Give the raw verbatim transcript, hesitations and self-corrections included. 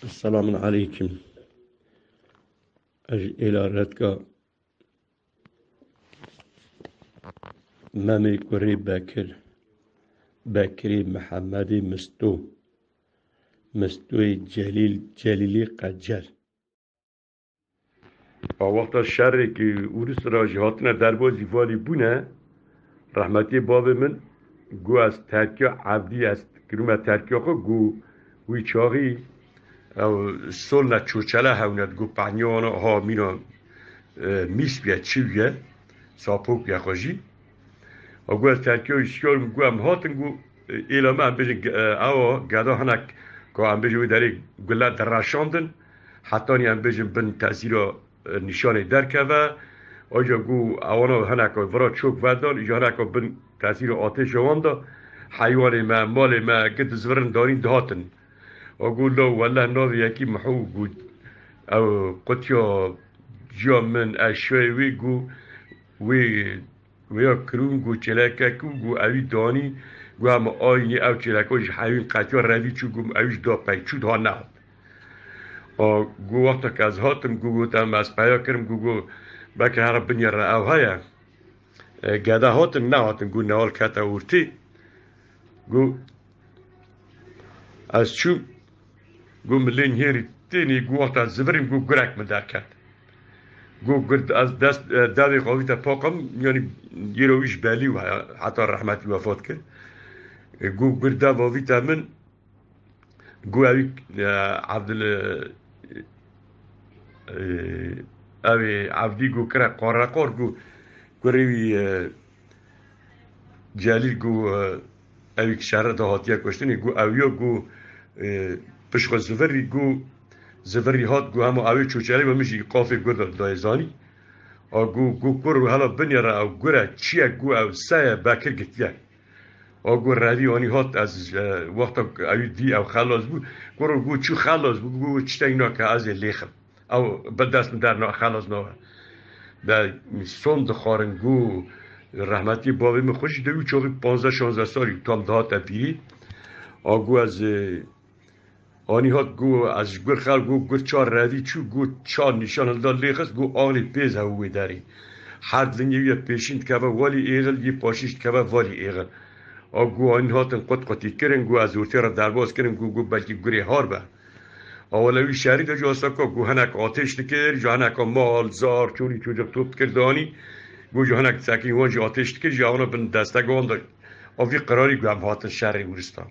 Selamun aleykum. Ez ji êla Redka Memê kurê Bekir, Bekirê Mihemedê Misto, Mistoyê Celîl, Celîlê Qecer. A wexta şerê ki Ûris ra jî hatine derbazî valî bûne, rehmetiyê bavê min got, ez terkiya Evdî, ez kirime terkiya xwe, got, wî çaxî ew solne çoçele hewne, got, pehniya wana ha mîna, e, mîs bûye, çi bûye, sapok bûye xwe jî. A got, ez terkiya wî şikar bûm, got, em hatin, got, êla me, em bêjin, ge-, e, ewa, geda hinek, ka em bêjin wê derê gule direşandin, hetanî em bêjin bin tesîra, e, nîşanê derkeve. Aja got, ewana hineka vira çok vedan, îja hineka bin tesîra atêşa wan de, heywanê me, malê me, gi dizivirin danîn dihatin. A got, la wele navê yekî Miho, got, ew qutiya ciya min, eşyayê wê, got, wê, wê ya kirûn, got, çêlekek û, got, ewî danî, got, hema aynî ew çêleka ji hewîn qetiya revî çû, got, ewî ji da pey çû, daha nehat. A, got, wexta ke ez hatim, got, got, em ez peya kirim, got, got, belkî here binyere ew heye. E, gede hatin, nehatin, got, newal kete ortê. Got, ez çûm, got, min lê nihêrî tênî, got, wexta zivirîm, got, gurek min derket. Got, gur, ez dest, e, devê xwe avîte paqim, yanî yêro wî ji belî we, heta rehmetî wefat kir. E, got, gur dev avîte min, got, ewî, e, Evdil, e, e, ew ê Evdî, got, kire qareqor, got, kurê wî, e, Celîl, got, e, ewî şerre de hatiye kuştinê, got, ew ya, got, e, pişt xwe zivirî, got, zivirî hat, got, hema ewê çoçelê ve min jî qafê gur de dayê zanî. A got, got, kur hela binyere ew gure çi ye, got, ew se ye, Bekir gitiye. A got, revî anî hat, ez, e, wexta ewî dî ew xelas bû. Kur got, çû xelas bû, got, tiştek nake, ez ê lêxim. Ew bi dest min der na, xelas nabe. De son dixwarin, got, rehmetî bavê min xwe jî de wî çaxî panzdeh şanzdeh salî tam dihate pîrî. A got, ez, e, Anî hat, got, ez ji gur xel, got, gur çar revî çû, got, çar nîşan hilda lê xist, got, axlê pêz hew wê derê. Her dilingê wî ye pêşîn dikeve walî êxil, yê paşîş dikeve valî êxil. A got, anî hatin qut qutî kirin, got, ez ortê re derbas kirim, got, got, belkî gurê har be. A wele wî şerî de jî asaka, got, hinek atêş dikir, ji hineka mal, zar, çolî çocuk top dikir danî, got, ji hinek sekîn wan jî atêş dikir, ji wana bin destek wan de. A vî qirarî, got, em hatin şerê Ûristan.